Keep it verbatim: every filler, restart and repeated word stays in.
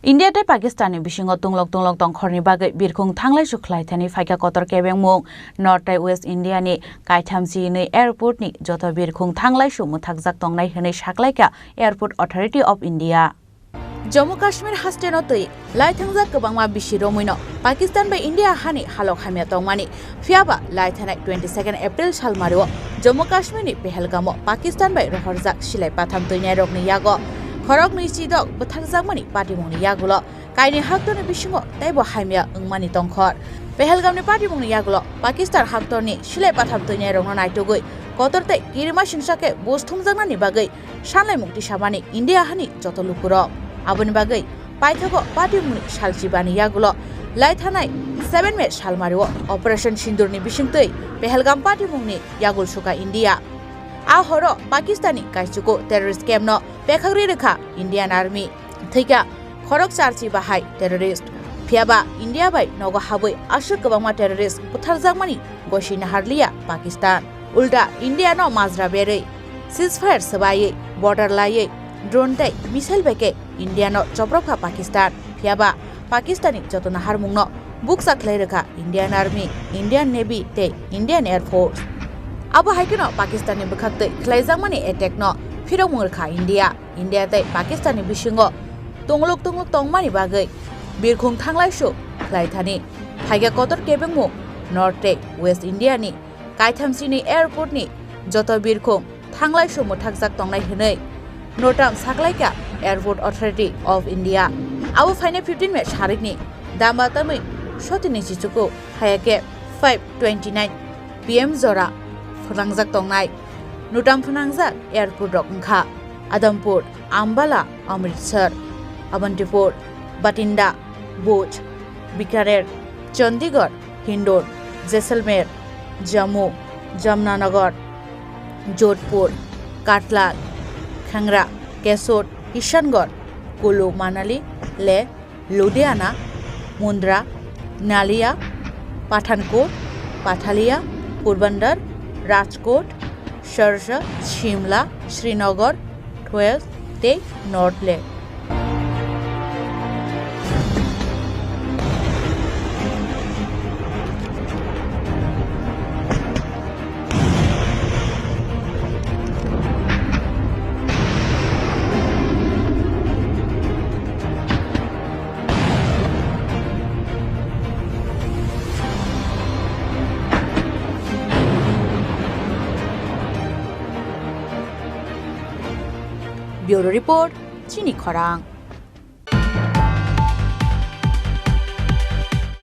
India tei Pakistan ni bisingo tunglok tunglok tongkhorni bagwi birkhung thanglaisu khlai thani phaikha kotor kebengmung. North tei West India ni kaitham chinwi airport ni joto birkhung thanglaisu mwthakjak tongnai hwnwi saklaikha Airport Authority of India. Jammu Kashmir haste no twi laithangjak kwbangma bisi romwi no Pakistan bai India hani halok hamya tongmani. Phiyaba laithanai twenty second April salmario Jammu Kashmir ni Pahalgam o Pakistan bai rohorjak silai patham twinairokni yago khoroknwi chidok bwthakjakmani patimungni yagulo kaini haktorni bisingo teibo hamya wngmani tongkhor. Pahalgamni patimungni yagulo Pakistan haktorni silai patham twinairokno naitugwi kotor tei kirima singsa khe buj thumjaknani bagwi sanlaimung tisamani India hani joto lukurok. Aboni bagwi paithago patimungni salchibani yagulo laithanai seven May salmario Operation Sindurni bisingtwi Pahalgam patimungni yagul suka India. A horo Pakistani kaichuku terrorist camp no pekhagri rwkha Indian Army. Thwikha khorok charchi bahai terrorist. Phiyaba India bai nogo habwi aswk kwbangma terrorist butharjakmani gosi naharliya Pakistan. Ulta India no majra berwi ceasefire swbaiwi border laiwi drone tei missile bai khe India no choprokha Pakistan. Phiyaba Pakistani joto naharmungno bukcha khlai rwkha Indian Army, Indian Navy tei Indian Air Force. Abo hai kheno Pakistani bwkhaktwi khlaijakmani attack no phirokmung rwkha India. India tei Pakistan ni bisingo tungluk tungluk tongmani bagwi birkhung thanglaisu khlai thani phaikha kotor kebengmung. North tei West India ni kaitham chini airport ni joto birkhung thanglaisu mwthakjak tongnai hwnwi notam saklaikha Airport Authority of India. Abo phainai fifteen May sarikni damba tamwi sotini chichuku hayakhe five twenty nine P M jora phwnangjak tongnai. Nutam phwnangjak airport rok wngkha Adampur, Ambala, Amritsar, Avantipur, Batinda, Bhuj, Bikaner, Chandigarh, Hindon, Jaisalmer, Jammu, Jamnanagar, Jodhpur, Kartlang, Khangra, Kesod, Kishangarh, Kulu Manali, Leh, Ludhiana, Mundra, Nalia, Pathankot, Pathalia, Porbandar, Rajkot, Sharjah, Shimla, Srinagar, Twelve tei North Leh. Bureau Report, Chini Khorang.